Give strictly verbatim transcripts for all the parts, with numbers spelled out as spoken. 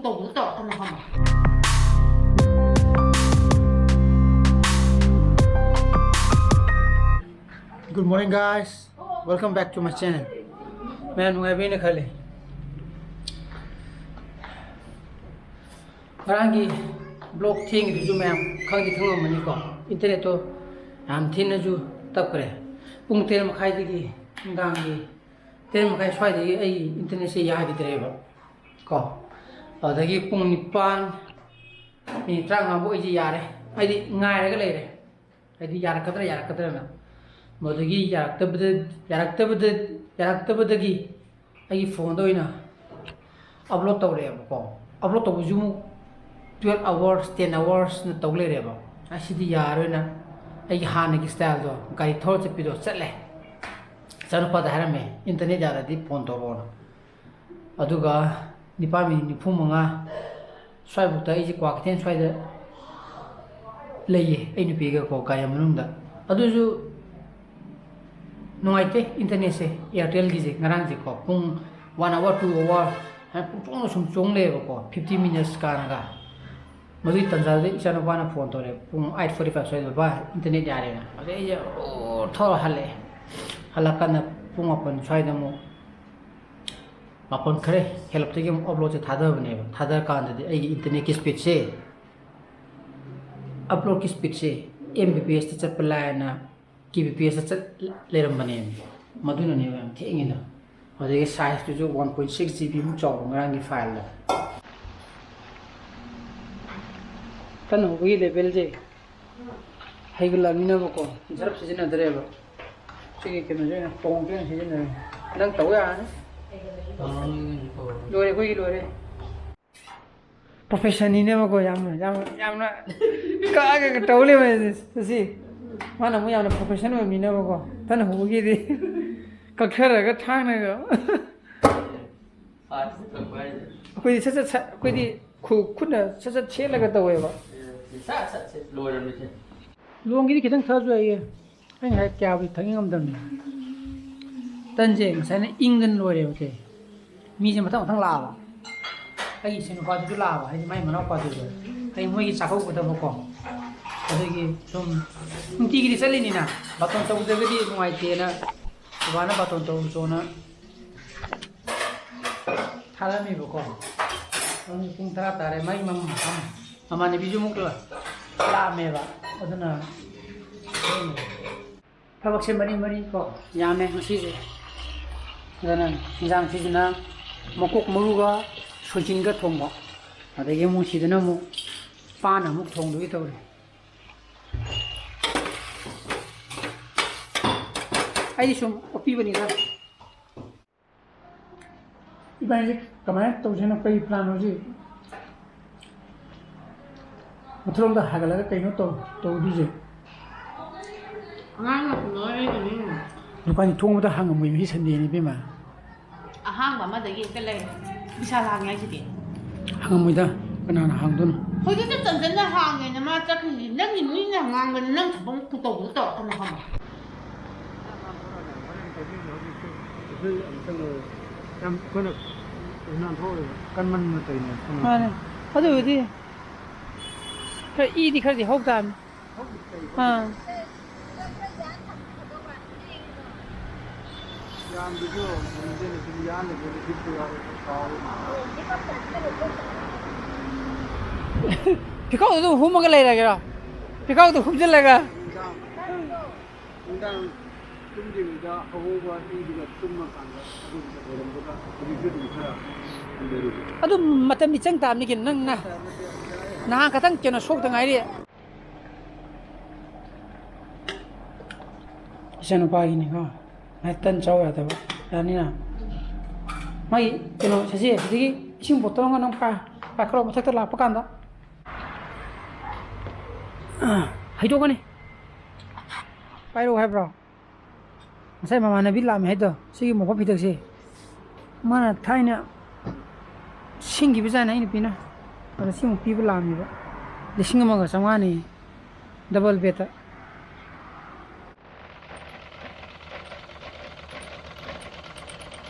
ꯇꯧꯕꯗ ꯇꯧꯔꯛꯀꯅꯨ ꯈꯪꯕ꯭ꯔꯥ? Good morning, guys. Welcome back to my channel. ꯃꯌꯥꯝ ꯅꯨꯡꯉꯥꯏꯕꯤꯅ ꯈꯜꯂꯤ꯫ ꯉꯔꯥꯡꯒꯤ vlog ꯊꯦꯡꯉꯤꯗꯨꯁꯨ ꯃꯌꯥꯝ ꯈꯪꯗꯤ ꯈꯪꯉꯝꯃꯅꯤꯀꯣ꯫ Internetꯇꯣ ꯌꯥꯝ ꯊꯤꯅꯁꯨ ꯇꯞꯈ꯭ꯔꯦ꯫ ꯄꯨꯡ ꯇꯔꯦꯠ ꯃꯈꯥꯏꯗꯒꯤ, ꯅꯨꯡꯗꯥꯡꯒꯤ ꯇꯔꯦꯠ ꯃꯈꯥꯏ ꯁ꯭ꯋꯥꯏꯗꯒꯤ ꯑꯩ internetꯁꯦ ꯌꯥꯈꯤꯗ꯭ꯔꯦꯕ ꯀꯣ꯫ ꯑꯗꯨꯗꯒꯤ ꯄꯨꯡ ꯅꯤꯄꯥꯟ ꯃꯤꯅꯤꯠ ꯇꯔꯥꯃꯉꯥ ꯐꯥꯎ ꯑꯩꯁꯦ ꯌꯥꯔꯦ, ꯍꯥꯏꯗꯤ ꯉꯥꯏꯔꯒ ꯂꯩꯔꯦ꯫ ꯍꯥꯏꯗꯤ ꯌꯥꯔꯛꯀꯗ꯭ꯔꯥ ꯌꯥꯔꯛꯀꯗ꯭ꯔꯥꯅ꯫ ꯃꯗꯨꯗꯒꯤ ꯌꯥꯔꯛꯇꯕꯗ, ꯌꯥꯔꯛꯇꯕꯗ, ꯌꯥꯔꯛꯇꯕꯗꯒꯤ ꯑꯩꯒꯤ phoneꯗ ꯑꯣꯏꯅ upload ꯇꯧꯔꯛꯑꯦꯕꯀꯣ꯫ Upload ꯇꯧꯕꯁꯨ ꯑꯃꯨꯛ twelve hours, ten hoursꯅ ꯇꯧ ꯂꯩꯔꯦꯕ꯫ ꯑꯁꯤꯗꯤ ꯌꯥꯔꯣꯏꯅ ꯑꯩꯒꯤ ꯍꯥꯟꯅꯒꯤ styleꯗꯣ, ꯒꯥꯔꯤ ꯊꯧꯔ ꯆꯠꯄꯤꯗꯣ, ꯆꯠꯂꯦ꯫ ꯏꯆꯥꯅꯨꯄꯥꯗ ꯍꯥꯏꯔꯝꯃꯦ, "Internet ꯌꯥꯔꯗꯤ phone ꯇꯧꯔꯛꯑꯣꯅ"꯫ ꯑꯗꯨꯒ ꯅꯤꯄꯥꯜ ꯃꯤꯅꯤꯠ ꯅꯤꯐꯨ ꯃꯉꯥ ꯁ꯭ꯋꯥꯏꯐꯥꯎꯗ ꯑꯩꯁꯦ ꯀ꯭ꯋꯥꯀꯩꯊꯦꯜ ꯁ꯭ꯋꯥꯏꯗ ꯂꯩꯌꯦ, ꯑꯩ ꯅꯨꯄꯤꯒꯀꯣ, ꯒꯥꯔꯤ ꯃꯅꯨꯡꯗ꯫ ꯑꯗꯨꯁꯨ ꯅꯨꯡꯉꯥꯏꯇꯦ internetꯁꯦ, Airtelꯒꯤꯁꯦ꯫ ꯉꯔꯥꯡꯁꯦꯀꯣ, ꯄꯨꯡ one hour, two hour ꯍꯥꯏꯅ ꯄꯨꯡ ꯆꯣꯡꯗ ꯁꯨꯝ ꯆꯣꯡ ꯂꯩꯌꯦꯕꯀꯣ, fifty minutes ꯀꯥꯟꯅꯒ꯫ ꯃꯗꯨꯒꯤ ꯇꯟꯖꯥꯗꯨꯗ ꯏꯆꯥꯅꯨꯄꯥꯅ phone ꯇꯧꯔꯛꯑꯦ, ꯄꯨꯡ eight forty five ꯁ꯭ꯋꯥꯏꯗ, "ꯕꯕꯥ, internet ꯌꯥꯔꯦꯅ"꯫ ꯑꯗꯩ ꯑꯩꯁꯦ ꯑꯣ ꯊꯧꯔ ꯍꯜꯂꯛꯑꯦ꯫ ꯍꯜꯂꯛꯀꯥꯟꯗ ꯄꯨꯡ ꯃꯥꯄꯟ ꯁ꯭ꯋꯥꯏꯗ ꯑꯃꯨꯛ, ꯃꯥꯄꯟ ꯈꯔ ꯍꯦꯜꯂꯞꯇꯒꯤ ꯑꯃꯨꯛ uploadꯁꯦ ꯊꯥꯗꯕꯅꯦꯕ꯫ ꯊꯥꯗꯔꯀꯥꯟꯗꯗꯤ ꯑꯩꯒꯤ internetꯀꯤ speedꯁꯦ, uploadꯀꯤ speedꯁꯦ Mbpsꯇ ꯆꯠꯄ ꯂꯥꯏꯅ Kbpsꯇ ꯆꯠ ꯂꯩꯔꯝꯕꯅꯦꯕ꯫ ꯃꯗꯨꯅꯅꯦꯕ ꯌꯥꯝ ꯊꯦꯡꯉꯤꯗꯣ꯫ ꯑꯗꯒꯤ sizeꯇꯨꯁꯨ one point six GB ꯃꯨꯛ ꯆꯥꯎꯕ ꯉꯔꯥꯡꯒꯤ fileꯗꯣ꯫ ꯀꯟꯅ ꯍꯧꯕꯒꯤ levelꯁꯦ ꯍꯩꯒꯠꯂꯛꯑꯃꯤꯅꯕꯀꯣ, ꯖꯔꯞ ꯁꯤꯖꯤꯟꯅꯗ꯭ꯔꯦꯕ꯫ ꯁꯤꯒꯤ ꯀꯩꯅꯣꯁꯦ ꯑꯣꯏꯅ ꯇꯣꯡꯁꯦ ꯑꯣꯏꯅ ꯁꯤꯖꯤꯟꯅꯔꯦ꯫ ꯅꯪ ꯇꯧ ꯌꯥꯔꯅꯤ꯫ ꯂꯣꯏꯔꯦ, ꯑꯩꯈꯣꯏꯒꯤ ꯂꯣꯏꯔꯦ꯫ Professionꯅꯤꯅꯦꯕꯀꯣ, ꯌꯥꯝꯅ, ꯌꯥꯝ, ꯌꯥꯝꯅ ꯀꯛꯑꯒ ꯇꯧ ꯂꯩꯕ ꯁꯤ꯫ ꯃꯥꯅ ꯑꯃꯨꯛ ꯌꯥꯝꯅ profession ꯑꯣꯏꯕꯅꯤꯅꯕꯀꯣ, ꯀꯟꯅ ꯍꯧꯕꯒꯤꯗꯤ ꯀꯛꯊꯔꯒ ꯊꯥꯡꯅꯒ꯫ ꯑꯩꯈꯣꯏꯗꯤ ꯁꯠ ꯁꯠ ꯁꯠ, ꯑꯩꯈꯣꯏꯗꯤ ꯈꯨ-, ꯈꯨꯠꯅ ꯁꯠ ꯁꯠ ꯁꯦꯠꯂꯒ ꯇꯧꯋꯦꯕ꯫ ꯁꯠ ꯁꯠ ꯁꯠ ꯂꯣꯏꯔꯝꯃꯤꯁꯦ꯫ ꯂꯣꯡꯒꯤꯗꯤ ꯈꯤꯇꯪ ꯊꯛꯑꯁꯨ ꯌꯥꯏꯌꯦ꯫ ꯑꯩꯅ ꯍꯥꯏ ꯀꯌꯥꯕꯨꯗꯤ ꯊꯛꯅꯤꯡꯉꯝꯗꯕꯅꯤ꯫ ꯇꯟꯁꯦ ꯉꯁꯥꯏꯅ ꯏꯪꯗꯅ ꯂꯣꯏꯔꯦꯕ ꯁꯦ꯫ ꯃꯤꯁꯦ ꯃꯊꯪ ꯃꯊꯪ ꯂꯥꯛꯑꯕ꯫ ꯑꯩꯒꯤ ꯏꯆꯤꯟ ꯅꯨꯄꯥꯗꯨꯁꯨ ꯂꯥꯛꯑꯕ, ꯍꯥꯏꯗꯤ ꯃꯥꯏ ꯃꯅꯥꯎꯄꯥꯗꯨꯁꯨ꯫ ꯑꯩ ꯃꯣꯏꯒꯤ ꯆꯥꯛꯀꯧꯒꯗꯕꯀꯣ꯫ ꯑꯗꯨꯒꯤ ꯁꯨꯝ ꯅꯨꯡꯇꯤꯒꯤꯗꯤ ꯆꯠꯂꯤꯅꯤꯅ, ꯕꯥꯇꯣꯟ ꯇꯧꯗ꯭ꯔꯒꯗꯤ ꯅꯨꯡꯉꯥꯏꯇꯦꯅ, ꯕꯕꯥꯅ ꯕꯥꯇꯣꯟ ꯇꯧꯔꯨꯆꯣꯅ ꯊꯥꯔꯝꯃꯦꯕꯀꯣ꯫ ꯑꯗꯨ ꯄꯨꯡ ꯇꯔꯥ ꯇꯥꯔꯦ, ꯃꯥꯏ ꯃꯝ-, ꯃꯝ-, ꯃꯃꯥꯟꯅꯕꯤꯁꯨ ꯑꯃꯨꯛ ꯂꯥꯛꯑꯝꯃꯦꯕ꯫ ꯑꯗꯨꯅ ꯊꯕꯛꯁꯦ ꯃꯔꯤ ꯃꯔꯤ ꯀꯣ ꯌꯥꯝꯃꯦ ꯉꯁꯤꯁꯦ꯫ ꯑꯗꯨꯅ ꯏꯟꯖꯥꯡꯁꯤꯁꯤꯅ ꯃꯀꯣꯛ ꯃꯔꯨꯒ ꯁꯣꯏꯖꯤꯟꯒ ꯊꯣꯡꯕ, ꯑꯗꯒꯤ ꯑꯃꯨꯛ ꯁꯤꯗꯅ ꯑꯃꯨꯛ ꯄꯥꯟ ꯑꯃꯨꯛ ꯊꯣꯡꯗꯣꯏ ꯇꯧꯔꯤ꯫ ꯑꯩꯗꯤ ꯁꯨꯝ ꯑꯣꯠꯄꯤꯕꯅꯤꯗ꯫ ꯏꯕꯥꯅꯤꯁꯦ ꯀꯃꯥꯏꯅ ꯇꯧꯁꯦꯅꯣ? ꯀꯩ plan ꯅꯣ ꯁꯤ? ꯃꯊꯛꯂꯣꯝꯗ ꯍꯥꯏꯒꯠꯂꯒ ꯀꯩꯅꯣ ꯇꯧ-, ꯇꯧꯗꯣꯏꯁꯦ? ꯑꯉꯥꯡꯅ ꯄꯨꯔꯛꯑꯣ ꯍꯥꯏꯔꯒꯅꯤ꯫ ꯅꯨꯄꯥꯅꯤ ꯊꯣꯡꯕꯗ ꯍꯥꯡꯉꯝꯃꯣꯏ, ꯉꯁꯤ Sunday ꯅꯤ ꯏꯕꯦꯝꯃ꯫ ꯑꯍꯥꯡꯕ ꯑꯃꯗꯒꯤ ꯍꯦꯛꯇ ꯂꯩ꯫ ꯄꯩꯁꯥ ꯂꯥꯡꯉꯦ ꯍꯥꯏꯁꯤꯗꯤ꯫ ꯍꯥꯡꯉꯝꯃꯣꯏꯗ, ꯀꯅꯥꯅ ꯍꯥꯡꯗꯣꯏꯅꯣ? ꯍꯧꯖꯤꯛꯇ ꯆꯟꯆꯟꯅ ꯍꯥꯡꯉꯦꯅ ꯃꯥ ꯆꯠꯈ꯭ꯔꯤꯁꯤ꯫ ꯅꯪꯒꯤ ꯃꯤꯅ ꯉꯥꯡꯕꯅꯤ, ꯅꯪ ꯊꯕꯛ ꯇꯧꯕꯗ ꯇꯧꯔꯛꯀꯅꯨ ꯈꯪꯕ꯭ꯔꯥ? ꯌꯥꯝ ꯀꯟꯅ ꯅꯥꯟꯊꯣꯛꯑꯣꯏꯕ, ꯀꯟꯃꯟꯕ ꯇꯧꯔꯤꯅꯦ꯫ ꯃꯥꯅꯦ꯫ ꯑꯗꯨꯕꯨꯗꯤ ꯈꯔ ꯏꯗꯤ ꯈꯔꯗꯤ ꯍꯧ ꯇꯥꯕꯅꯤ꯫ ꯑꯥ꯫ ꯌꯥꯝꯗ꯭ꯔꯁꯨ ꯂꯝꯖꯦꯜ ꯑꯗꯨꯝ ꯌꯥꯜꯂꯒ ꯍꯤꯞꯄ ꯌꯥꯎꯔꯦ, ꯀꯥꯎꯔꯦ꯫ ꯐꯤꯈꯥꯎꯗꯨ ꯑꯗꯨꯝ ꯍꯨꯝꯃꯒ ꯂꯩꯔꯒꯦꯔꯣ? ꯐꯤꯈꯥꯎꯗꯨ ꯍꯨꯝꯖꯤꯜꯂꯒ? ꯅꯨꯡꯗꯥꯡ, ꯅꯨꯡꯗꯥꯡ ꯇꯨꯝꯗ꯭ꯔꯤꯉꯩꯗ ꯑꯍꯧꯕ ꯏꯗꯨꯒ ꯇꯨꯝꯃꯀꯥꯟꯗ ꯑꯗꯨꯝ ꯑꯣꯏꯔꯝꯕꯗ ꯍꯧꯖꯤꯛꯁꯨ ꯑꯗꯨꯝ ꯈꯔ ꯍꯟꯊꯔꯤꯕ꯫ ꯑꯗꯨꯝ ꯃꯇꯝ ꯏꯆꯪ ꯇꯥꯕꯅꯤ ꯀꯩꯅꯣ꯫ ꯅꯪ ꯅ-, ꯅꯍꯥꯟ ꯈꯛꯇꯪ ꯀꯩꯅꯣ ꯁꯣꯛꯇ ꯉꯥꯏꯔꯤ꯫ ꯏꯆꯥꯅꯨꯄꯥꯒꯤꯅꯤꯀꯣ꯫ ꯃꯥꯏ ꯇꯟ ꯆꯥꯎ ꯌꯥꯗꯕ꯫ ꯌꯥꯅꯤꯅ꯫ ꯃꯥꯒꯤ ꯀꯩꯅꯣ, ꯁꯦ, ꯁꯦ, ꯑꯁꯤꯗꯒꯤ ꯏꯁꯤꯡ ꯕꯣꯇꯜ ꯑꯃꯒ ꯅꯪ ꯄꯥꯏ-, ꯄꯥꯏꯈꯠꯂꯣ, ꯃꯊꯛꯇ ꯂꯥꯛꯄ ꯀꯥꯟꯗ꯫ ꯑꯥ, ꯍꯩꯗꯣꯛꯀꯅꯤ꯫ ꯄꯥꯏꯔꯛꯑꯣ ꯍꯥꯏꯕ꯭ꯔꯣ? ꯉꯁꯥꯏ ꯃꯃꯥꯟꯅꯕꯤ ꯂꯥꯛꯑꯝꯃꯦ ꯍꯥꯏꯗꯣ, ꯁꯤꯒꯤ ꯃꯣꯝꯄꯥꯛ ꯐꯤꯗꯛꯁꯦ꯫ ꯃꯥꯅ ꯊꯥꯏꯅ ꯁꯤꯡꯈꯤꯕꯖꯥꯠꯅꯦ ꯑꯩ ꯅꯨꯄꯤꯅ꯫ ꯑꯗꯣ ꯁꯤ ꯑꯃꯨꯛ ꯄꯤꯕ ꯂꯥꯛꯑꯝꯃꯦꯕ꯫ ꯂꯤꯁꯤꯡ ꯑꯃꯒ ꯆꯥꯝꯃꯉꯥꯅꯤ꯫ Double bedꯇ꯫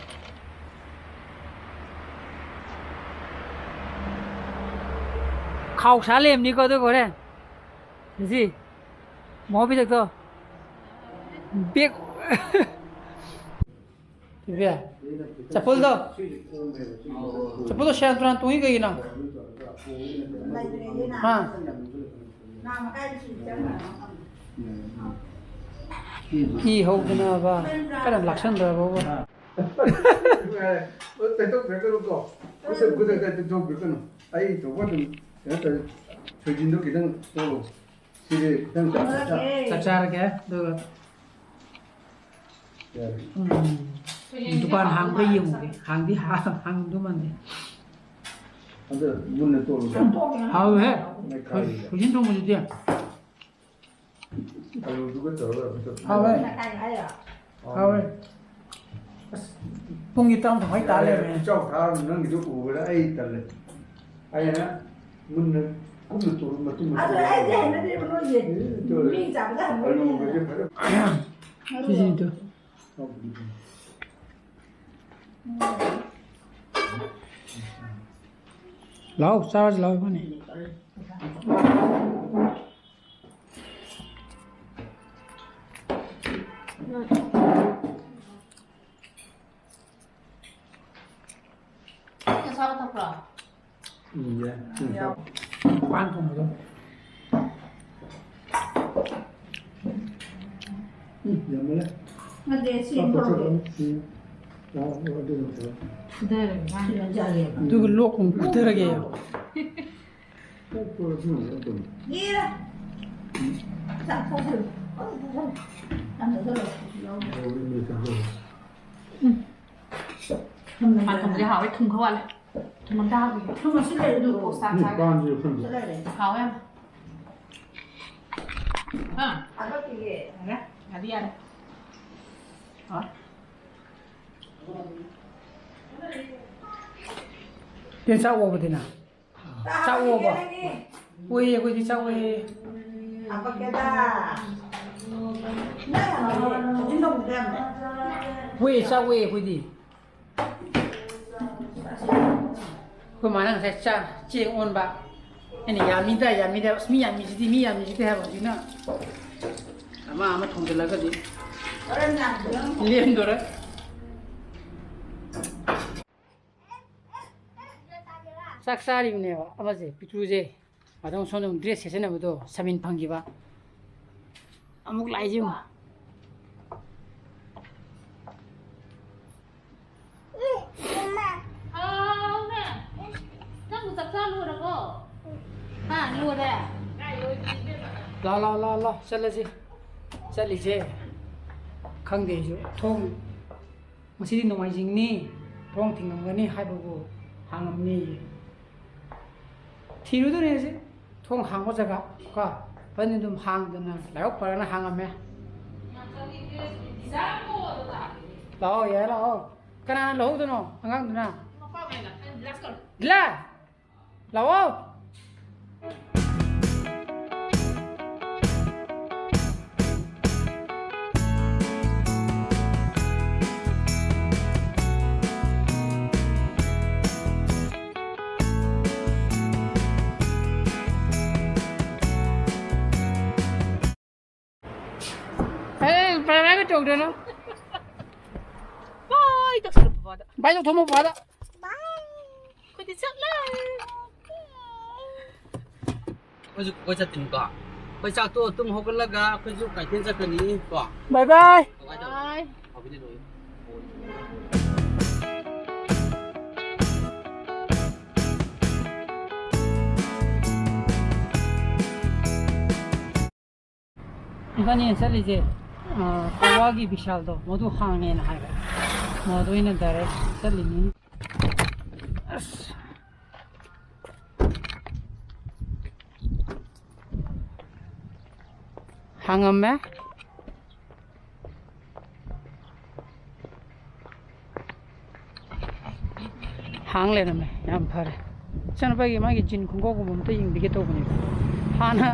ꯈꯥꯎ ꯁꯥ ꯂꯩꯔꯝꯅꯤꯀꯣ ꯑꯗꯨꯒ ꯍꯣꯔꯦꯟ꯫ ꯁꯤ ꯃꯣꯍꯣꯔ ꯐꯤꯗꯛꯇꯣ꯫ ꯕꯦꯛ꯫ ꯏꯕꯦ, ꯆꯄꯜꯗꯣ, ꯆꯄꯜꯗꯣ ꯁꯦꯔꯥꯟ ꯇꯨꯔꯥꯟ ꯇꯣꯡꯉꯤ ꯀꯩꯒꯤꯅꯣ? ꯍꯥ? ꯏ ꯍꯧꯗꯅꯕ ꯀꯟꯅ ꯂꯥꯛꯁꯟꯗ꯭ꯔꯕ꯫ ꯇꯩꯊꯣꯛꯄꯤꯔꯛꯀꯅꯨꯀꯣ꯫ ꯈꯨꯗꯛ ꯈꯨꯗꯛꯇ ꯇꯩꯊꯣꯛꯄꯤꯔꯛꯀꯅꯨ꯫ ꯑꯩ ꯊꯣꯛꯄ ꯑꯗꯨꯝ ꯀꯩꯅꯣ ꯇꯧꯔꯦ꯫ ꯁꯣꯏꯖꯤꯟꯗꯣ ꯈꯤꯇꯪ ꯇꯣꯛꯑꯣ꯫ ꯁꯤꯗꯤ ꯈꯤꯇꯪ ꯆꯥꯛ ꯆꯥꯔꯒꯦ, ꯑꯗꯨꯒ ꯌꯥꯔꯦ꯫ ꯎꯝ, ꯗꯨꯀꯥꯟ ꯍꯥꯡꯕ꯭ꯔꯥ ꯌꯦꯡꯉꯨꯒꯦ꯫ ꯍꯥꯡꯗꯤ ꯍꯥꯡ-, ꯍꯥꯡꯗꯧ ꯃꯥꯟꯗꯦ꯫ ꯑꯗꯨ ꯃꯨꯟꯅ ꯇꯣꯠꯂꯨ꯫ ꯍꯥꯎꯋꯦꯍꯦ꯫ ꯃꯩꯈꯥꯁꯤꯗ꯫ ꯁꯣꯏꯖꯤꯟ ꯊꯣꯡꯕꯁꯤꯗꯤ꯫ ꯑꯂꯨꯗꯨꯒ ꯇꯧꯔꯒ ꯑꯝꯇ ꯍꯥꯎꯋꯦ꯫ ꯍꯥꯎꯋꯦ꯫ ꯑꯁ, ꯄꯨꯡꯒꯤ ꯇꯔꯥꯃꯥꯊꯣꯏ ꯇꯥ ꯂꯩꯔꯝꯃꯦ꯫ ꯏꯆꯥꯎ ꯊꯥꯕ ꯅꯪꯒꯤꯗꯣ ꯎꯕꯗ ꯑꯩ ꯇꯜꯂꯦ꯫ ꯑꯩꯅ ꯃꯨꯟꯅ ꯀꯨꯞꯅ ꯇꯧꯔ ꯃꯇꯨꯡ ꯃꯇꯨꯡ ꯑꯗꯣ ꯑꯩꯗꯤ ꯍꯩꯅꯗꯦꯕ ꯅꯣꯏꯒꯤ꯫ ꯑꯦ, ꯇꯧꯔꯦ꯫ ꯃꯤ ꯆꯥꯕꯗ ꯍꯪꯕ ꯑꯂꯨꯒꯁꯦ ꯐꯖꯅ ꯁꯤꯁꯤꯅꯤꯗꯣ꯫ ꯂꯥꯎ, ꯆꯥꯔꯁꯤ ꯂꯥꯎ, ꯏꯕꯥꯅꯤ꯫ ꯅꯪ ꯑꯁꯥꯕ ꯊꯛꯄ꯭ꯔꯣ? ꯎꯝ, ꯌꯥꯏ꯫ ꯎꯝ, ꯌꯥꯎ꯫ ꯄꯥꯟ ꯊꯣꯡꯕꯗꯣ꯫ ꯎꯝ, ꯌꯥꯝꯃꯜꯂꯦ꯫ ꯅꯠꯇꯦ, ꯁꯤ ꯆꯥꯛ ꯃꯣꯔꯣꯛ ꯇꯣꯛꯊꯣꯛꯑꯣ꯫ ꯎꯝ꯫ ꯆꯥꯛ ꯑꯗꯨ ꯅꯠꯇꯕ꯫ ꯐꯨꯊꯔꯒꯦ ꯃꯥꯅ꯫ ꯁꯤꯅ ꯆꯥꯒꯦ꯫ ꯑꯗꯨꯒ ꯂꯣꯛ ꯑꯃꯨꯛ ꯐꯨꯊꯔꯒꯦ꯫ ꯆꯥꯛ ꯇꯣꯛꯑꯣ, ꯁꯤ ꯃꯣꯔꯣꯛ ꯑꯗꯨꯝ꯫ ꯏꯔꯥ꯫ ꯎꯝ꯫ ꯆꯥꯛ ꯆꯥꯁꯜꯂꯨ꯫ ꯆꯥꯁꯜꯂꯨ꯫ ꯌꯥꯎꯗꯦ꯫ ꯌꯥꯎꯗꯦ, ꯆꯥꯁꯜꯂꯨ꯫ ꯎꯝ꯫ ꯊꯨꯝ ꯄꯥꯟ ꯊꯣꯡꯕꯗꯤ ꯍꯥꯎꯋꯦ, ꯊꯨꯝ ꯈꯔ ꯋꯥꯠꯂꯦ꯫ ꯊꯨꯝ ꯑꯝꯇ ꯍꯥꯞꯄꯤꯒꯦ꯫ ꯊꯨꯝ ꯑꯁꯤ ꯂꯩꯔꯦ, ꯑꯗꯨ ꯀꯣꯛ ꯆꯥꯛ ꯎꯝ, ꯆꯥꯒꯦ꯫ ꯄꯥꯟꯁꯤꯁꯨ ꯊꯨꯝ꯫ ꯁꯤ ꯂꯩꯔꯦ꯫ ꯍꯥꯎꯋꯦ ꯌꯥꯝ꯫ ꯍꯥ? ꯊꯥꯡꯒꯠꯄꯤꯒꯦ꯫ ꯌꯥꯔꯦ꯫ ꯌꯥꯗꯤ ꯌꯥꯔꯦ꯫ ꯍꯥꯎꯋꯦ꯫ ꯇꯦꯟ ꯆꯥꯛ ꯑꯣꯕꯗꯤꯅ? ꯆꯥꯛ ꯑꯣꯕ? ꯑꯣꯏꯌꯦ, ꯑꯩꯈꯣꯏꯗꯤ ꯆꯥꯛ ꯑꯣꯏꯌꯦ꯫ ꯍꯥꯄꯛꯀꯦꯗ꯫ ꯅꯪ ꯌꯥꯝ ꯍꯩꯌꯦ꯫ ꯁꯣꯏꯖꯤꯟ ꯊꯣꯡꯕꯗ ꯌꯥꯝ ꯍꯩ꯫ ꯑꯣꯏꯌꯦ, ꯆꯥꯛ ꯑꯣꯏꯌꯦ ꯑꯩꯈꯣꯏꯗꯤ꯫ ꯑꯩꯈꯣꯏ ꯃꯥꯅ ꯉꯁꯥꯏ ꯆꯥꯛ, ꯆꯦꯡ ꯑꯣꯟꯕ꯫ ꯑꯩꯅ "ꯌꯥꯝꯃꯤꯗ, ꯌꯥꯝꯃꯤꯗ, ꯑꯁ, ꯃꯤ ꯌꯥꯝꯃꯤꯁꯤꯗꯤ, ꯃꯤ ꯌꯥꯝꯃꯤꯁꯤꯗꯤ" ꯍꯥꯏꯕ, ꯍꯧꯖꯤꯛꯅ ꯑꯃ ꯑꯃ ꯊꯣꯡꯖꯤꯜꯂꯒꯗꯤ ꯂꯦꯝꯗꯣꯔꯦ꯫ ꯆꯥꯛ ꯆꯥꯔꯤꯕꯅꯦꯕ ꯑꯃꯁꯦ, ꯄꯤꯛꯇ꯭ꯔꯨꯁꯦ꯫ ꯑꯗꯨꯝ ꯁꯣꯝꯗ ꯑꯃꯨꯛ ꯗ꯭ꯔꯦꯁ ꯁꯦꯠꯆꯟꯅꯕꯗꯣ ꯁꯃꯤꯟ ꯐꯪꯈꯤꯕ꯫ ꯑꯃꯨꯛ ꯂꯥꯛꯏꯁꯦ ꯌꯦꯡꯉꯣ꯫ ꯍꯥꯎꯅꯦ꯫ ꯅꯪꯕꯨ ꯆꯥꯛ ꯆꯥ ꯂꯣꯏꯔꯕꯣ? ꯍꯥ, ꯂꯣꯏꯔꯦ? ꯂꯥ, ꯂꯥ, ꯂꯥ, ꯂꯥ, ꯆꯠꯂꯁꯤ꯫ ꯆꯠꯂꯤꯁꯦ ꯈꯪꯗꯦ ꯑꯩꯁꯨ꯫ ꯊꯣꯡ, ꯉꯁꯤꯗꯤ ꯅꯣꯡꯃꯥꯏꯖꯤꯡꯅꯤ, ꯊꯣꯡ ꯊꯤꯡꯉꯝꯒꯅꯤ ꯍꯥꯏꯕꯕꯨ ꯍꯥꯡꯉꯝꯅꯤ꯫ ꯊꯤꯔꯨꯗꯣꯏꯅꯦ ꯍꯧꯖꯤꯛ꯫ ꯊꯣꯡ ꯍꯥꯡꯕ ꯖꯒꯥ ꯀꯣ꯫ ꯐꯖꯅ ꯑꯗꯨꯝ ꯍꯥꯡꯗꯅ ꯂꯥꯏꯕꯛ ꯐꯔꯅ ꯍꯥꯡꯉꯝꯃꯦ꯫ ꯂꯥꯛꯑꯣ, ꯌꯥꯏ, ꯂꯥꯛꯑꯣ꯫ ꯀꯅꯥꯅ ꯂꯧꯍꯧꯗꯣꯏꯅꯣ ꯑꯉꯥꯡꯗꯨꯅ? ꯂꯥ! ꯂꯥꯛꯑꯣ꯫ ꯑꯦ, ꯄ꯭ꯔꯦꯔꯥꯒ ꯇꯧꯗꯅ꯫ ꯕꯥꯏ ꯇꯧꯁꯜꯂꯣ ꯕꯕꯥꯗ꯫ ꯕꯥꯏ ꯇꯧꯊꯣꯛꯑꯝꯃꯣ ꯕꯕꯥꯗ꯫ ꯕꯥꯏ꯫ ꯑꯩꯈꯣꯏꯗꯤ ꯆꯠꯂꯦ꯫ ꯑꯩꯈꯣꯏꯁꯨ ꯀꯣꯏ ꯆꯠꯇꯣꯏꯅꯤꯀꯣ꯫ ꯑꯩꯈꯣꯏ ꯆꯥꯛꯇꯣ ꯇꯨꯝ ꯍꯧꯒꯠꯂꯒ ꯑꯩꯈꯣꯏꯁꯨ ꯀꯩꯊꯦꯜ ꯆꯠꯀꯅꯤ ꯀꯣ꯫ ꯕꯥꯏ ꯕꯥꯏ꯫ ꯕꯥꯏ ꯕꯥꯏ꯫ ꯍꯥꯎꯕꯤꯗꯤ ꯂꯣꯏ꯫ ꯏꯕꯥꯅꯤꯅ ꯆꯠꯂꯤꯁꯦ, ꯑ, ꯀꯛꯋꯥꯒꯤ ꯕꯤꯁꯥꯜꯗꯣ, ꯃꯗꯨ ꯍꯥꯡꯉꯦꯅ ꯍꯥꯏꯕ꯫ ꯃꯗꯨ ꯑꯣꯏꯅ direct ꯆꯠꯂꯤꯅꯤ꯫ ꯑꯁ꯫ ꯍꯥꯡꯉꯝꯃꯦ꯫ ꯍꯥꯡ ꯂꯩꯔꯝꯃꯦ꯫ ꯌꯥꯝ ꯐꯔꯦ꯫ ꯏꯆꯥꯅꯨꯄꯥꯒꯤ ꯃꯥꯒꯤ jean ꯈꯣꯡꯒ꯭ꯔꯥꯎꯒꯨꯝꯕ ꯑꯝꯇ ꯌꯦꯡꯕꯤꯒꯦ ꯇꯧꯕꯅꯦꯕ꯫ ꯍꯥꯟꯅ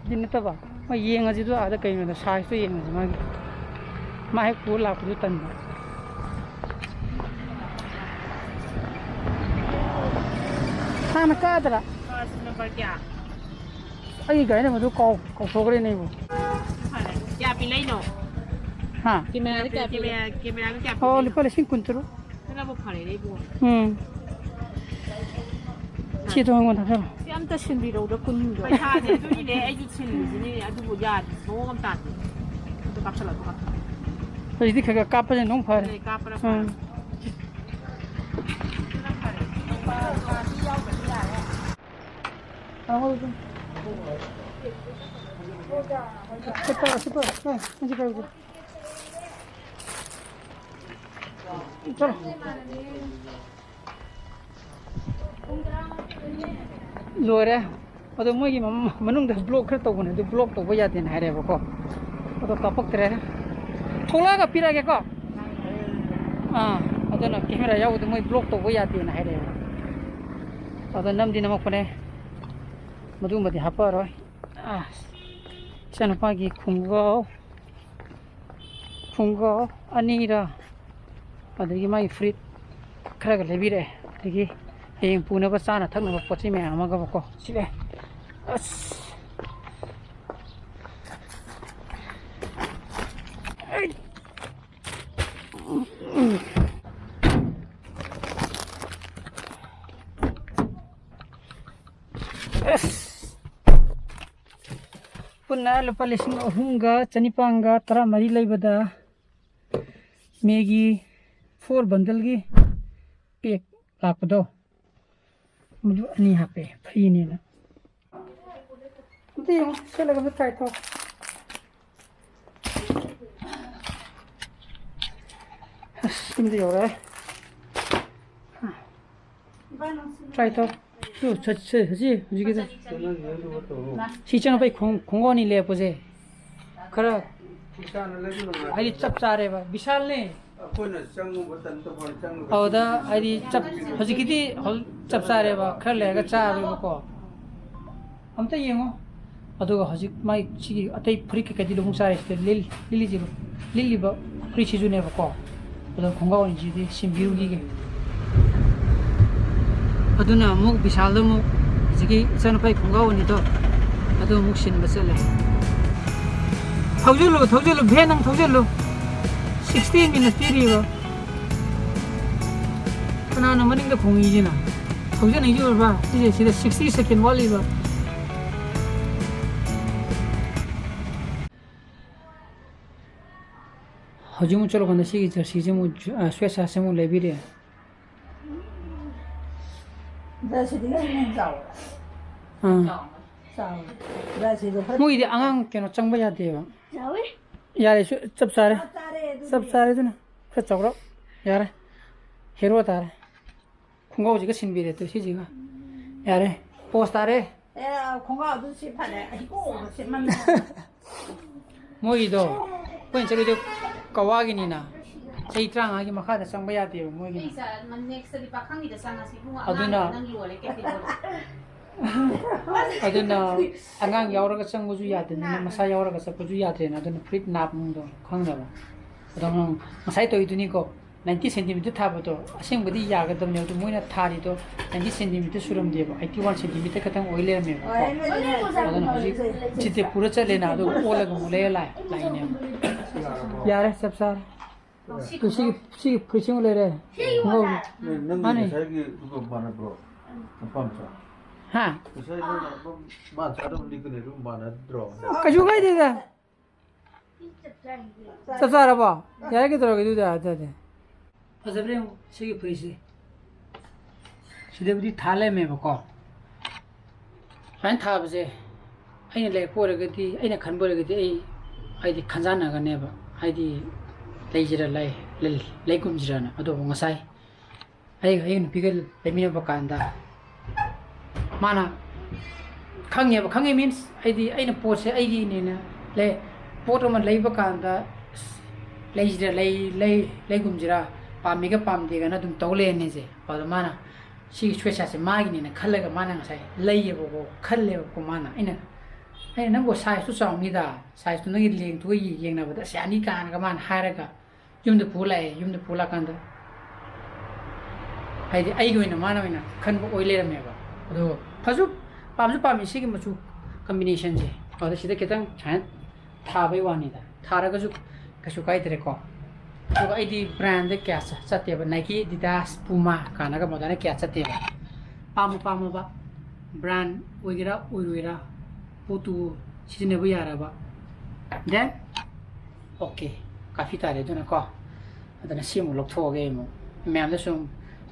jean ꯅꯠꯇꯕ꯫ ꯍꯣꯏ, ꯌꯦꯡꯉꯁꯤꯗꯣ ꯑꯥꯗ ꯀꯩꯅꯣꯗ size ꯇꯣ ꯌꯦꯡꯉꯁꯤ ꯃꯥꯒꯤ꯫ ꯃꯥ ꯍꯦꯛ ꯄꯨꯔ ꯂꯥꯛꯄꯗꯨ ꯇꯟꯕ꯫ ꯍꯥꯟꯅ ꯀꯛꯑꯗ꯭ꯔꯥ? ꯅꯝꯕꯔ ꯀꯌꯥ? ꯑꯩ ꯒꯥꯔꯤ ꯅꯝꯕꯔꯗꯨ ꯀꯥꯎ ꯀꯥꯎꯊꯣꯛꯈ꯭ꯔꯦꯅꯦ ꯑꯩꯕꯨ꯫ ꯐꯔꯦ꯫ ꯀꯌꯥ ꯄꯤ ꯂꯩꯅꯣ? ꯍꯥ? ꯀꯦꯃꯦꯔꯥꯗ ꯀꯌꯥ ꯄꯤ ꯂꯩ? ꯀꯦꯃꯦꯔꯥ, ꯀꯦꯃꯦꯔꯥꯗ ꯀꯌꯥ ꯄꯤ ꯑꯣ, ꯂꯩꯅꯣ? ꯂꯨꯄꯥ ꯂꯤꯁꯤꯡ ꯀꯨꯟꯇꯔꯨꯛ꯫ ꯈꯔꯕꯨ ꯐꯔꯦꯅꯦ ꯏꯕꯨꯡꯉꯣ꯫ ꯎꯝ꯫ ꯁꯤ ꯑꯗꯨꯝ ꯑꯩꯉꯣꯟꯗ ꯊꯥꯖꯔꯣ꯫ ꯁꯤ ꯑꯝꯇ ꯁꯤꯟꯕꯤꯔꯧꯗ ꯀꯨꯟꯗꯣ꯫ ꯄꯩꯁꯥꯅꯦ, ꯑꯗꯨꯒꯤꯅꯦ ꯑꯩꯁꯨ ꯁꯤꯜꯂꯤꯁꯤꯅꯦ, ꯑꯗꯨꯕꯨ ꯌꯥꯗꯦ, ꯃꯑꯣꯡ ꯑꯃ ꯇꯥꯗꯦ꯫ ꯑꯗꯨ ꯀꯥꯞꯁꯜꯂꯣ, ꯑꯗꯨ ꯀꯥꯞꯁꯜꯂꯣ꯫ ꯍꯧꯖꯤꯛꯇꯤ ꯈꯔ ꯈꯔ ꯀꯥꯞꯄꯁꯦ ꯅꯨꯡ ꯐꯔꯦ꯫ ꯑꯗꯨꯅꯦ, ꯀꯥꯞꯄꯅ ꯎꯝ꯫ ꯐꯔꯦ꯫ ꯆꯠꯂꯣ꯫ ꯂꯣꯏꯔꯦ꯫ ꯑꯗꯣ ꯃꯣꯏꯒꯤ ꯃꯝ-, ꯃꯅꯨꯡꯗ ꯕ꯭ꯂꯣꯛ ꯈꯔ ꯇꯧꯕꯅꯦ, ꯑꯗꯨ ꯕ꯭ꯂꯣꯛ ꯇꯧꯕ ꯌꯥꯗꯦꯅ ꯍꯥꯏꯔꯦꯕꯀꯣ꯫ ꯑꯗꯣ ꯀꯥꯞꯄꯛꯇ꯭ꯔꯦ꯫ ꯊꯣꯛꯂꯛꯑꯒ ꯄꯤꯔꯛꯑꯒꯦꯀꯣ꯫ ꯑꯥ, ꯑꯗꯨꯅ ꯀꯦꯃꯦꯔꯥ ꯌꯥꯎꯕꯗꯣ ꯃꯣꯏ ꯕ꯭ꯂꯣꯛ ꯇꯧꯕ ꯌꯥꯗꯦꯅ ꯍꯥꯏꯔꯛꯑꯦꯕ꯫ ꯑꯗꯣ ꯅꯝꯗꯤ ꯅꯝꯃꯛꯄꯅꯦ꯫ ꯃꯗꯨꯃꯗꯤ ꯍꯥꯞꯄꯛꯑꯔꯣꯏ꯫ ꯑꯥ, ꯏꯆꯥꯅꯨꯄꯥꯒꯤ ꯈꯣꯡꯒ꯭ꯔꯥꯎ, ꯈꯣꯡꯒ꯭ꯔꯥꯎ ꯑꯅꯤꯔ, ꯑꯗꯒꯤ ꯃꯥꯒꯤ ꯐꯨꯔꯤꯠ ꯈꯔꯒ ꯂꯩꯕꯤꯔꯛꯑꯦ꯫ ꯑꯗꯒꯤ ꯍꯌꯦꯡ ꯄꯨꯅꯕ ꯆꯥꯅ ꯊꯛꯅꯕ ꯄꯣꯠ ꯆꯩ ꯃꯌꯥꯝ ꯑꯃꯒꯕꯀꯣ꯫ ꯁꯤꯂꯦ꯫ ꯑꯁ꯫ ꯑꯁ꯫ ꯄꯨꯟꯅ ꯂꯨꯄꯥ ꯂꯤꯁꯤꯡ ꯑꯍꯨꯝꯒ ꯆꯅꯤꯄꯥꯟꯒ ꯇꯔꯥꯃꯔꯤ ꯂꯩꯕꯗ ꯃꯦꯒꯤ ꯐꯣꯔ ꯕꯟꯗꯜꯒꯤ ꯄꯦꯛ ꯂꯥꯛꯄꯗꯣ, ꯃꯗꯨ ꯑꯅꯤ ꯍꯥꯞꯄꯦ, ꯐ꯭ꯔꯤꯅꯦꯅ꯫ ꯑꯝꯇ ꯌꯦꯡꯉꯣ, ꯁꯦꯠꯂꯒ ꯑꯝꯇ ꯇ꯭ꯔꯥꯏ ꯇꯧ꯫ ꯑꯁ, ꯌꯨꯝꯗ ꯌꯧꯔꯛꯑꯦ꯫ ꯇ꯭ꯔꯥꯏ ꯇꯧ꯫ ꯇꯨ, ꯁꯠ-, ꯁꯦ, ꯁꯤ ꯍꯧꯖꯤꯛꯀꯤꯗꯣ꯫ ꯁꯤ ꯆꯪꯉꯛꯄꯩ ꯈꯣꯡ-, ꯈꯣꯡꯒꯥꯎ ꯑꯅꯤ ꯂꯩꯔꯛꯄꯁꯦ ꯈꯔ ꯍꯥꯏꯗꯤ ꯆꯞ ꯆꯥꯔꯦꯕ꯫ ꯕꯤꯁꯥꯜꯅꯦ꯫ ꯑꯩꯈꯣꯏꯅ ꯆꯪꯉꯨꯕ ꯇꯟ ꯇꯧꯐꯝ ꯆꯪꯉꯨꯕ ꯑꯗꯨꯗ ꯍꯥꯏꯗꯤ ꯆꯞ-, ꯍꯧꯖꯤꯛꯀꯤꯗꯤ ꯍꯧꯖꯤꯛ ꯆꯞ ꯆꯥꯔꯦꯕ꯫ ꯈꯔ ꯂꯩꯔꯒ ꯆꯥꯔꯣꯏꯕꯀꯣ꯫ ꯑꯝꯇ ꯌꯦꯡꯉꯣ꯫ ꯑꯗꯨꯒ ꯍꯧꯖꯤꯛ ꯃꯥꯏ ꯁꯤꯒꯤ ꯑꯇꯩ ꯐꯨꯔꯤꯠ ꯀꯩꯀꯩꯗꯤ ꯂꯣꯏ ꯆꯥꯔꯦ꯫ ꯁꯤꯗ ꯂꯤꯠ-, ꯂꯤꯠꯂꯤꯁꯤꯕꯨ-, ꯂꯤꯠꯂꯤꯕ ꯐꯨꯔꯤꯠꯁꯤꯁꯨꯅꯦꯕꯀꯣ꯫ ꯑꯗꯣ ꯈꯣꯡꯒ꯭ꯔꯥꯎ ꯑꯅꯤꯁꯤꯗꯤ ꯁꯤꯟꯕꯤꯔꯨꯈꯤꯒꯦ꯫ ꯑꯗꯨꯅ ꯑꯃꯨꯛ ꯕꯤꯁꯥꯜꯗ ꯑꯃꯨꯛ ꯍꯧꯖꯤꯛꯀꯤ ꯏꯆꯥꯅꯨꯄꯥꯒꯤ ꯈꯣꯡꯒ꯭ꯔꯥꯎ ꯑꯅꯤꯗꯣ ꯑꯗꯨ ꯑꯃꯨꯛ ꯁꯤꯟꯕ ꯆꯠꯂꯦ꯫ ꯊꯧꯖꯤꯜꯂꯨ, ꯊꯧꯖꯤꯜꯂꯨ, ꯚꯦꯟ ꯅꯪ ꯊꯧꯖꯤꯜꯂꯨ꯫ Sixty ꯃꯤꯅꯠ ꯄꯤꯔꯤꯕ꯫ ꯀꯅꯥꯅꯣ ꯃꯅꯤꯡꯗ ꯈꯣꯡꯉꯤꯁꯤꯅ? ꯊꯧꯖꯤꯜꯂꯤꯁꯤ ꯑꯣꯏꯕ꯭ꯔꯥ? ꯁꯤꯁꯦ, ꯁꯤꯗ sixty second ꯋꯥꯠꯂꯤꯕ꯫ ꯍꯧꯖꯤꯛ ꯑꯃꯨꯛ ꯆꯠꯂꯀꯥꯟꯗ ꯁꯤꯒꯤ ꯖꯔꯁꯤꯁꯦ ꯑꯃꯨꯛ, ꯑ, ꯁ꯭ꯋꯦꯠ ꯁꯥꯔꯠꯁꯦ ꯑꯃꯨꯛ ꯂꯩꯕꯤꯔꯦ꯫ ꯖꯔꯁꯤꯗꯒꯤ ꯍꯦꯟꯅ ꯆꯥꯎꯋꯦ꯫ ꯑꯥ꯫ ꯆꯥꯎꯋꯦ꯫ ꯖꯔꯁꯤꯗꯣ ꯈꯔ ꯃꯣꯏꯒꯤꯗꯤ ꯑꯉꯥꯡ ꯀꯩꯅꯣ ꯆꯪꯕ ꯌꯥꯗꯦꯕ꯫ ꯆꯥꯎꯋꯦ꯫ ꯌꯥꯔꯦ, ꯁꯨ-, ꯆꯞ ꯆꯥꯔꯦ꯫ ꯆꯞ ꯆꯥꯔꯦ ꯑꯗꯨꯗꯤ꯫ ꯆꯞ ꯆꯥꯔꯦ ꯑꯗꯨꯅ꯫ ꯈꯔ ꯆꯥꯎꯔꯞ꯫ ꯌꯥꯔꯦ꯫ ꯍꯦꯔꯣ ꯇꯥꯔꯦ꯫ ꯈꯣꯡꯒ꯭ꯔꯥꯎꯁꯤꯒ ꯁꯤꯟꯕꯤꯔꯦ ꯇꯨ ꯁꯤꯁꯤꯒ꯫ ꯌꯥꯔꯦ꯫ ꯄꯣꯁ ꯇꯥꯔꯦ꯫ ꯑꯦ, ꯈꯣꯡꯒ꯭ꯔꯥꯎꯗꯨ ꯁꯤ ꯐꯔꯦ꯫ ꯑꯩ ꯀꯣꯛꯅ ꯁꯦꯠꯃꯟꯗꯅ꯫ ꯃꯣꯏꯒꯤꯗꯣ ꯑꯩꯈꯣꯏꯅ ꯆꯠꯂꯤꯗꯣ ꯀꯋꯥꯒꯤꯅꯤꯅ ꯆꯍꯤ ꯇꯔꯥꯃꯉꯥꯒꯤ ꯃꯈꯥꯗ ꯆꯪꯕ ꯌꯥꯗꯦꯕ ꯃꯣꯏꯒꯤꯅ꯫ ꯑꯩ ꯆ-, ꯅꯦꯛꯁꯇꯗꯤ ꯄꯥꯈꯪꯒꯤꯗ ꯆꯪꯉꯁꯤ ꯏꯕꯨꯡꯉꯣ, ꯑꯗꯨꯅ ꯑꯉꯥꯡꯒꯤꯗꯤ ꯅꯪ ꯂꯣꯏꯔꯦ ꯀꯦꯇꯦꯒꯣꯔꯤ꯫ ꯑꯗꯨꯅ ꯑꯉꯥꯡ ꯌꯥꯎꯔꯒ ꯆꯪꯕꯁꯨ ꯌꯥꯗꯕꯅꯤꯅ, ꯃꯁꯥ ꯌꯥꯎꯔꯒ ꯆꯠꯄꯁꯨ ꯌꯥꯗ꯭ꯔꯦꯅ, ꯑꯗꯨꯅ ꯐꯨꯔꯤꯠ ꯅꯥꯞ ꯅꯨꯡꯗꯣ ꯈꯪꯗꯕ꯫ ꯑꯗꯣ ꯅꯪ ꯉꯁꯥꯏ ꯇꯧꯔꯤꯗꯨꯅꯤꯀꯣ, ninety centimeter ꯊꯥꯕꯗꯣ ꯑꯁꯦꯡꯕꯗꯤ ꯌꯥꯒꯗꯕꯅꯦ, ꯑꯗꯨ ꯃꯣꯏꯅ ꯊꯥꯔꯤꯗꯣ ninety centimeter ꯁꯨꯔꯝꯗꯦꯕ, eighty one centimeter ꯈꯛꯇꯪ ꯑꯣꯏ ꯂꯩꯔꯝꯃꯦꯕꯀꯣ꯫ ꯑꯗꯨꯅ ꯍꯧꯖꯤꯛ ꯁꯤꯁꯦ ꯄꯨꯔ ꯆꯠꯂꯦꯅ, ꯑꯗꯨ ꯑꯣꯜꯂꯒ ꯑꯃꯨꯛ ꯂꯩꯔ ꯂꯥꯛꯑꯦ, ꯂꯥꯛꯏꯅꯦꯕ꯫ ꯌꯥꯔꯦ, ꯆꯞ ꯆꯥꯔꯦ꯫ ꯇꯨ ꯁꯤꯒꯤ, ꯁꯤꯒꯤ ꯐꯨꯔꯤꯠꯁꯤꯃꯨꯛ ꯂꯩꯔꯦ꯫ ꯈꯣꯡꯒ꯭ꯔꯥꯎ-, ꯅꯪ, ꯅꯪꯒꯤ ꯃꯥꯅꯦ꯫ ꯉꯁꯥꯏꯒꯤ ꯑꯗꯨꯒ ꯃꯥꯟꯅꯕ꯭ꯔꯣ? ꯅꯨꯄꯥ ꯃꯆꯥ꯫ ꯍꯥ? ꯉꯁꯥꯏ ꯅꯪꯅ ꯑꯗꯨꯝ ꯃꯥ ꯆꯥꯗꯕ ꯂꯤꯛꯀꯅꯤ ꯑꯗꯨꯝ ꯃꯥꯟꯅꯗ꯭ꯔꯣ? ꯀꯩꯁꯨ ꯀꯥꯏꯗꯦꯗ꯫ ꯆꯞ ꯆꯥꯔꯕꯣ? ꯌꯥꯔꯦ, ꯀꯩꯗꯧꯔꯒꯦ ꯑꯗꯨꯗꯤ? ꯑꯗꯨꯗꯤ ꯐꯖꯕ꯭ꯔꯥ ꯌꯦꯡꯉꯨ, ꯁꯤꯒꯤ ꯐꯨꯔꯤꯠꯁꯦ꯫ ꯁꯤꯗꯕꯨꯗꯤ ꯊꯥ ꯂꯩꯔꯝꯃꯦꯕꯀꯣ꯫ ꯁꯨꯃꯥꯏꯅ ꯊꯥꯕꯁꯦ ꯑꯩꯅ ꯂꯩꯔꯛꯄ ꯑꯣꯏꯔꯒꯗꯤ, ꯑꯩꯅ ꯈꯟꯕ ꯑꯣꯏꯔꯒꯗꯤ, ꯑꯩ ꯍꯥꯏꯗꯤ ꯈꯟꯖꯥꯟꯅꯒꯅꯦꯕ, ꯍꯥꯏꯗꯤ ꯂꯩꯁꯤꯔ ꯂꯩ-, ꯂꯩ-, ꯂꯩꯒꯨꯝꯁꯤꯔꯅ꯫ ꯑꯗꯨꯕꯨ ꯉꯁꯥꯏ ꯑꯩꯒ ꯑꯩꯒꯤ ꯅꯨꯄꯤꯒ ꯂꯩꯃꯤꯟꯅꯕ ꯀꯥꯟꯗ ꯃꯥꯅ ꯈꯪꯉꯦꯕ, ꯈꯪꯉꯦ means ꯍꯥꯏꯗꯤ ꯑꯩꯅ ꯄꯣꯠꯁꯦ ꯑꯩꯒꯤꯅꯦꯅ ꯂꯩ, ꯄꯣꯠ ꯑꯃ ꯂꯩꯕ ꯀꯥꯟꯗ ꯑꯁ, ꯂꯩꯁꯤꯔ ꯂꯩ-, ꯂꯩ-, ꯂꯩꯒꯨꯝꯁꯤꯔ, ꯄꯥꯝꯃꯤꯒ ꯄꯥꯝꯗꯦꯒꯅ ꯑꯗꯨꯝ ꯇꯧ ꯂꯩꯔꯅꯤꯁꯦ꯫ ꯑꯗꯣ ꯃꯥꯅ ꯁꯤꯒꯤ ꯁ꯭ꯋꯦꯠ ꯁꯥꯔꯠꯁꯦ ꯃꯥꯒꯤꯅꯦꯅ ꯈꯜꯂꯒ ꯃꯥꯅ ꯉꯁꯥꯏ ꯂꯩꯌꯦꯕꯀꯣ, ꯈꯜꯂꯦꯕꯀꯣ ꯃꯥꯅ꯫ ꯑꯩꯅ, ꯑꯩꯅ "ꯅꯪꯕꯨ ꯁꯥꯏꯖꯇꯨ ꯆꯥꯎꯅꯤꯗ, ꯁꯥꯏꯖꯇꯨ ꯅꯪꯒꯤ ꯂꯦꯡꯇꯨꯒ ꯌꯦꯡꯅꯕꯗ ꯑꯁ ꯌꯥꯅꯤ" ꯀꯥꯏꯅꯒ ꯃꯥꯅ ꯍꯥꯏꯔꯒ ꯌꯨꯝꯗ ꯄꯨ ꯂꯥꯛꯑꯦ꯫ ꯌꯨꯝꯗ ꯄꯨ ꯂꯥꯛꯀꯥꯟꯗ ꯍꯥꯏꯗꯤ ꯑꯩꯒꯤ ꯑꯣꯏꯅ ꯃꯥꯅ ꯑꯣꯏꯅ ꯈꯟꯕ ꯑꯣꯏ ꯂꯩꯔꯝꯃꯦꯕ꯫ ꯑꯗꯣ ꯐꯁꯨ ꯄꯥꯝꯁꯨ ꯄꯥꯝꯃꯤ ꯁꯤꯒꯤ ꯃꯆꯨ ꯀꯝꯕꯤꯅꯦꯁꯟꯁꯦ꯫ ꯑꯗꯣ ꯁꯤꯗ ꯈꯤꯇꯪ ꯁꯨꯃꯥꯏꯅ ꯊꯥꯕꯩ ꯋꯥꯅꯤꯗ, ꯊꯥꯔꯒꯁꯨ ꯀꯩꯁꯨ ꯀꯥꯏꯗ꯭ꯔꯦꯀꯣ꯫ ꯑꯗꯨꯒ ꯑꯩꯗꯤ ꯕ꯭ꯔꯥꯟꯗ ꯀꯌꯥ ꯆ- ꯆꯠꯇꯦꯕ, ꯅꯥꯏꯀꯤ, ꯑꯦꯗꯤꯗꯥꯁ, ꯄꯨꯃꯥ ꯀꯥꯟꯅꯒ ꯃꯣꯗꯦꯜꯅ ꯀꯌꯥ ꯆꯠꯇꯦꯕ꯫ ꯄꯥꯝꯕ ꯄꯥꯝꯃꯕ ꯕ꯭ꯔꯥꯟ ꯑꯣꯏꯒꯦꯔꯥ ꯑꯣꯏꯔꯣꯏꯔꯥ, ꯄꯣꯠꯇꯨ ꯁꯤꯖꯤꯟꯅꯕ ꯌꯥꯔꯕ, then okay, ꯀꯥꯐꯤ ꯇꯥꯔꯦ꯫ ꯑꯗꯨꯅꯀꯣ, ꯑꯗꯨꯅ ꯁꯤ ꯑꯃꯨꯛ ꯂꯧꯊꯣꯛꯑꯒꯦ꯫ ꯑꯩ ꯑꯃꯨꯛ ꯃꯌꯥꯝꯗ ꯁꯨꯝ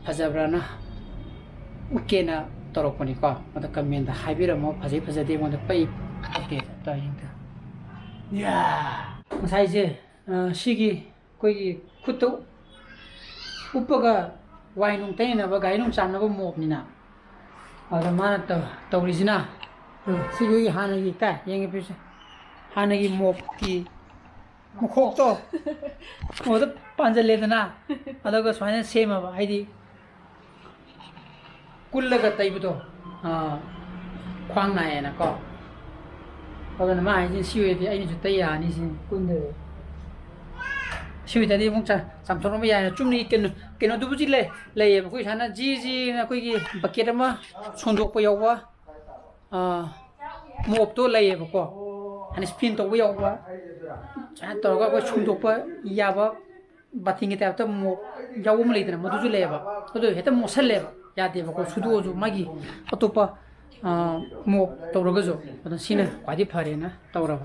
ꯐꯖꯕ꯭ꯔꯥꯅ ꯎꯠꯀꯦꯅ ꯇꯧꯔꯛꯄꯅꯤꯀꯣ꯫ ꯑꯗꯣ ꯀꯃꯦꯟꯗ ꯍꯥꯏꯕꯤꯔꯝꯃꯣ, ꯐꯖꯩ ꯐꯖꯗꯦ ꯑꯩꯉꯣꯟꯗ ꯄꯩ ꯍꯥꯞꯀꯦ ꯇꯧꯔꯤꯁꯤꯡꯗꯣ꯫ ꯌꯥ! ꯉꯁꯥꯏꯁꯦ, ꯑ, ꯁꯤꯒꯤ ꯑꯩꯈꯣꯏꯒꯤ ꯈꯨꯠꯇ ꯎꯞꯄꯒ ꯋꯥꯏ ꯅꯨꯡ ꯇꯩꯅꯅꯕ, ꯒꯥꯔꯤ ꯅꯨꯡ ꯆꯥꯝꯅꯕ ꯃꯣꯞꯅꯤꯅ꯫ ꯑꯗ ꯃꯥꯅ ꯇꯧ-, ꯇꯧꯔꯤꯁꯤꯅ, ꯎꯝ, ꯁꯤ ꯑꯩꯈꯣꯏꯒꯤ ꯍꯥꯟꯅꯒꯤ, ꯀꯥꯏ ꯌꯦꯡꯒꯦ ꯄꯤꯔꯨꯁꯦ, ꯍꯥꯟꯅꯒꯤ ꯃꯣꯞꯀꯤ ꯃꯈꯣꯛꯇꯣ ꯃꯣꯞꯇ ꯄꯥꯟꯁꯤꯜꯂꯦꯗꯅ, ꯑꯗꯨꯒ ꯁꯨꯃꯥꯏꯅ ꯁꯦꯝꯃꯕ, ꯍꯥꯏꯗꯤ ꯀꯨꯜꯂꯒ ꯇꯩꯕꯗꯣ, ꯑꯥ, ꯈ꯭ꯋꯥꯡ ꯅꯥꯏꯌꯦꯅꯀꯣ꯫ ꯑꯗꯨꯅ ꯃꯥ ꯍꯥꯏꯁꯤꯅ ꯁꯤ ꯑꯣꯏꯔꯗꯤ ꯑꯩꯅꯁꯨ ꯇꯩ ꯌꯥꯔꯅꯤ ꯁꯤꯅꯤ꯫ ꯀꯨꯟꯗꯕ꯫ ꯁꯤ ꯑꯣꯏꯇꯥꯔꯗꯤ ꯑꯃꯨꯛ ꯆꯥ-, ꯆꯥꯝꯊꯣꯛꯂꯝꯕ ꯌꯥꯏꯅ꯫ ꯆꯨꯝꯅꯒꯤ ꯀꯩꯅꯣ, ꯀꯩꯅꯣꯗꯨꯕꯨꯗꯤ ꯂꯩ-, ꯂꯩꯌꯦꯕ꯫ ꯑꯩꯈꯣꯏ ꯁꯨꯃꯥꯏꯅ ꯖꯤ ꯖꯤꯅ ꯑꯩꯈꯣꯏꯒꯤ ꯕꯛꯀꯦꯠ ꯑꯃ ꯁꯣꯟꯗꯣꯛꯄ ꯌꯥꯎꯕ, ꯑꯥ, ꯃꯣꯞꯇꯣ ꯂꯩꯌꯦꯕꯀꯣ꯫ ꯍꯥꯏꯅ ꯁ꯭ꯄꯤꯟ ꯇꯧꯕ ꯌꯥꯎꯕ꯫ ꯁꯨꯃꯥꯏꯅ ꯇꯧꯔꯒ ꯑꯩꯈꯣꯏ ꯁꯣꯟꯗꯣꯛꯄ ꯌꯥꯕ ꯕꯥꯇꯤꯟꯒꯤ ꯇꯥꯏꯞꯇ ꯃꯣꯞ ꯌꯥꯎꯕ ꯑꯃ ꯂꯩꯗꯅ, ꯃꯗꯨꯁꯨ ꯂꯩꯌꯦꯕ꯫ ꯑꯗꯨ ꯍꯦꯛꯇ ꯃꯣꯠꯁꯜꯂꯦꯕ, ꯌꯥꯗꯦꯕꯀꯣ꯫ ꯁꯨꯗꯣꯛꯑꯁꯨ ꯃꯥꯒꯤ ꯑꯇꯣꯞꯄ, ꯑꯥ, ꯃꯣꯞ ꯇꯧꯔꯒꯁꯨ꯫ ꯑꯗꯣ ꯁꯤꯅ ꯈ꯭ꯋꯥꯏꯗꯒꯤ ꯐꯔꯦꯅ ꯇꯧꯔꯕ꯫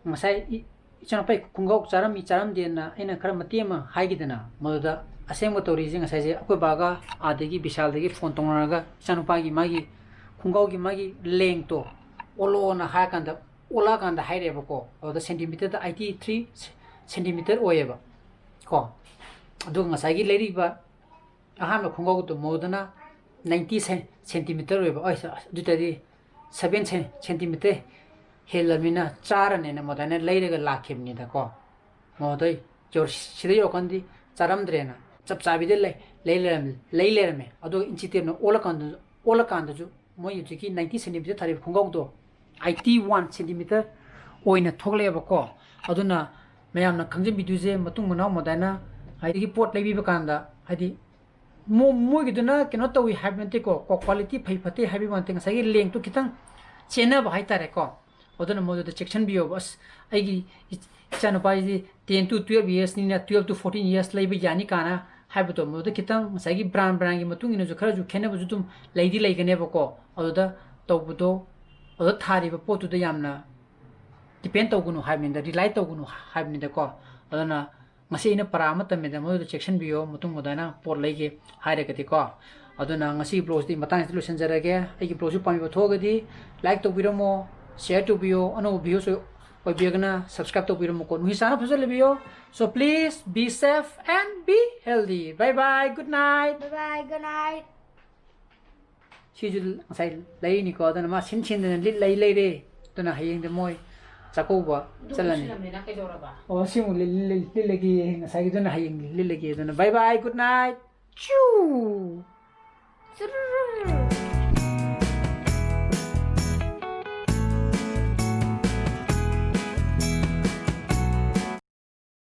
ꯉꯁꯥꯏ ꯏ-, ꯏꯆꯥꯅꯨꯄꯥꯒꯤ ꯈꯣꯡꯒ꯭ꯔꯥꯎ ꯆꯥꯔꯝꯃꯤ ꯆꯥꯔꯝꯗꯦꯅ ꯑꯩꯅ ꯈꯔ ꯃꯇꯦꯛ ꯑꯃ ꯍꯥꯏꯈꯤꯗꯅ, ꯃꯗꯨꯗ ꯑꯁꯦꯡꯕ ꯇꯧꯔꯤꯁꯦ ꯉꯁꯥꯏꯁꯦ ꯑꯩꯈꯣꯏ ꯕꯥꯒ ꯑꯥꯗꯒꯤ ꯕꯤꯁꯥꯜꯗꯒꯤ ꯐꯣꯟ ꯇꯧꯅꯔꯒ ꯏꯆꯥꯅꯨꯄꯥꯒꯤ ꯃꯥꯒꯤ ꯈꯣꯡꯒ꯭ꯔꯥꯎꯒꯤ ꯃꯥꯒꯤ ꯂꯦꯡꯇꯣ ꯑꯣꯜꯂꯛꯑꯣꯅ ꯍꯥꯏꯔꯀꯥꯟꯗ, ꯑꯣꯜꯂꯛꯑꯀꯥꯟꯗ ꯍꯥꯏꯔꯛꯑꯦꯕꯀꯣ꯫ ꯑꯗꯨꯗ ꯁꯦꯟꯇꯤꯃꯤꯇꯔꯗ ꯑꯩꯠꯇꯤ ꯊ꯭ꯔꯤ ꯁꯦꯟꯇꯤꯃꯤꯇꯔ ꯑꯣꯏꯌꯦꯕ ꯀꯣ꯫ ꯑꯗꯨꯒ ꯉꯁꯥꯏꯒꯤ ꯂꯩꯔꯤꯕ ꯑꯍꯥꯟꯕ ꯈꯣꯡꯒ꯭ꯔꯥꯎꯗꯣ ꯃꯣꯗꯅ ꯅꯥꯏꯟꯇꯤ ꯁꯦꯟ-, ꯁꯦꯟꯇꯤꯃꯤꯇꯔ ꯑꯣꯏꯕ꯫ ꯑꯩꯁ, ꯑꯁ, ꯑꯗꯨ ꯑꯣꯏꯇꯥꯔꯗꯤ ꯁꯚꯦꯟ ꯁꯦꯟ-, ꯁꯦꯟꯇꯤꯃꯤꯇꯔ ꯍꯦꯜꯂꯕꯅꯤꯅ ꯆꯥꯔꯅꯦꯅ ꯃꯣꯗꯅ ꯂꯩꯔꯒ ꯂꯥꯛꯈꯤꯕꯅꯤꯗꯀꯣ꯫ ꯃꯣꯗꯣ ꯌꯧ-, ꯁꯤꯗ ꯌꯧꯔꯀꯥꯟꯗꯤ ꯆꯥꯔꯝꯗ꯭ꯔꯦꯅ ꯆꯞ ꯆꯥꯕꯤꯗ ꯂꯩ, ꯂꯩ ꯂꯩꯔꯝ-, ꯂꯩ ꯂꯩꯔꯝꯃꯦ꯫ ꯑꯗꯨꯒ ꯏꯟꯆꯤ ꯇꯦꯞꯅ ꯑꯣꯜꯂꯀꯥꯟꯗ, ꯑꯣꯜꯂꯀꯥꯟꯗꯁꯨ ꯃꯣꯏ ꯍꯧꯖꯤꯛꯀꯤ ꯅꯥꯏꯟꯇꯤ ꯁꯦꯟꯇꯤꯃꯤꯇꯔ ꯊꯥꯔꯤꯕ ꯈꯣꯡꯒ꯭ꯔꯥꯎꯗꯣ ꯑꯩꯠꯇꯤ ꯋꯥꯟ ꯁꯦꯟꯇꯤꯃꯤꯇꯔ ꯑꯣꯏꯅ ꯊꯣꯛꯂꯛꯑꯦꯕꯀꯣ꯫ ꯑꯗꯨꯅ ꯃꯌꯥꯝꯅ ꯈꯪꯖꯤꯟꯕꯤꯗꯣꯏꯁꯦ, ꯃꯇꯨꯡ ꯃꯅꯥꯎ ꯃꯗꯥꯏꯅ ꯍꯥꯏꯗꯤ ꯄꯣꯠ ꯂꯩꯕꯤꯕ ꯀꯥꯟꯗ, ꯍꯥꯏꯗꯤ ꯃꯣꯏꯒꯤꯗꯨꯅ ꯀꯩꯅꯣ ꯇꯧꯏ ꯍꯥꯏꯕ ꯅꯠꯇꯦꯀꯣ, ꯀꯣ ꯀ꯭ꯋꯥꯂꯤꯇꯤ ꯐꯩ ꯐꯠꯇꯦ ꯍꯥꯏꯕꯒꯤ ꯋꯥ ꯅꯠꯇꯦ, ꯉꯁꯥꯏꯒꯤ ꯂꯦꯡꯇꯣ ꯈꯤꯇꯪ ꯆꯦꯟꯅꯕ ꯍꯥꯏꯇꯥꯔꯦꯀꯣ꯫ ꯑꯗꯨꯅ ꯃꯣꯏꯗꯨꯗ ꯆꯦꯛꯁꯤꯟꯕꯤꯌꯣꯕ꯫ ꯑꯁ, ꯑꯩꯒꯤ ꯏꯆꯥꯅꯨꯄꯥꯁꯤꯗꯤ ten to twelve yearsꯅꯤꯅ, twelve to fourteen years ꯂꯩꯕ ꯌꯥꯅꯤ ꯀꯥꯏꯅ ꯍꯥꯏꯕꯗꯣ, ꯃꯗꯨꯗ ꯈꯤꯇꯪ ꯉꯁꯥꯏꯒꯤ brand brandꯒꯤ ꯃꯇꯨꯡ ꯏꯟꯅꯁꯨ ꯈꯔꯁꯨ ꯈꯦꯠꯅꯕꯁꯨ ꯑꯗꯨꯝ ꯂꯩꯗꯤ ꯂꯩꯒꯅꯦꯕꯀꯣ꯫ ꯑꯗꯨꯗ ꯇꯧꯕꯗꯣ, ꯑꯗꯨꯗ ꯊꯥꯔꯤꯕ ꯄꯣꯠꯇꯨꯗ ꯌꯥꯝꯅ depend ꯇꯧꯒꯅꯨ ꯍꯥꯏꯕꯅꯤꯗ, rely ꯇꯧꯒꯅꯨ ꯍꯥꯏꯕꯅꯤꯗꯀꯣ꯫ ꯑꯗꯨꯅ ꯉꯁꯤ ꯑꯩꯅ ꯄꯔꯥ ꯑꯃ ꯇꯝꯃꯦꯗ, ꯃꯗꯨꯗ ꯆꯦꯛꯁꯤꯟꯕꯤꯌꯣ, ꯃꯇꯨꯡ ꯑꯗꯨꯃꯥꯏꯅ ꯄꯣꯠ ꯂꯩꯒꯦ ꯍꯥꯏꯔꯒꯗꯤꯀꯣ꯫ ꯑꯗꯨꯅ ꯉꯁꯤꯒꯤ vlogꯁꯤꯗꯤ ꯃꯇꯥꯡꯁꯤꯗ ꯂꯣꯏꯁꯤꯟꯖꯔꯒꯦ꯫ ꯑꯩꯒꯤ vlogꯁꯤ ꯄꯥꯝꯕꯤꯕ ꯊꯣꯛꯑꯒꯗꯤ like ꯇꯧꯕꯤꯔꯝꯃꯣ, share ꯇꯧꯕꯤꯌꯣ, ꯑꯅꯧꯕ viewers ꯑꯣꯏꯕꯤꯔꯒꯅ subscribe ꯇꯧꯕꯤꯔꯝꯃꯨꯀꯣ꯫ ꯅꯨꯡꯁꯤ ꯆꯥꯟꯅ ꯐꯖꯜꯂꯕꯤꯌꯣ꯫ So please be safe and be healthy. Bye bye, good night. Bye bye, good night. ꯁꯤꯁꯨ ꯉꯁꯥꯏ ꯂꯩꯔꯤꯅꯤꯀꯣ, ꯑꯗꯨꯅ ꯃꯥ ꯁꯤꯟ ꯁꯤꯟꯗꯅ ꯂꯤꯠ ꯂꯩ ꯂꯩꯔꯦ꯫ ꯑꯗꯨꯅ ꯍꯌꯦꯡꯗꯤ ꯃꯣꯏ ꯆꯥꯛꯀꯧꯕ ꯆꯠꯂꯅꯤ꯫ ꯀꯩꯗꯧꯔꯕ? ꯑꯣ, ꯁꯤꯃꯨꯛ ꯂꯤꯠ- ꯂꯤꯠ- ꯂꯤꯠꯂꯒꯦ, ꯉꯁꯥꯏꯒꯤꯗꯨꯅ ꯍꯌꯦꯡ ꯂꯤꯠꯂꯒꯦ꯫ ꯑꯗꯨꯅ bye bye, good night. ꯆꯨ꯫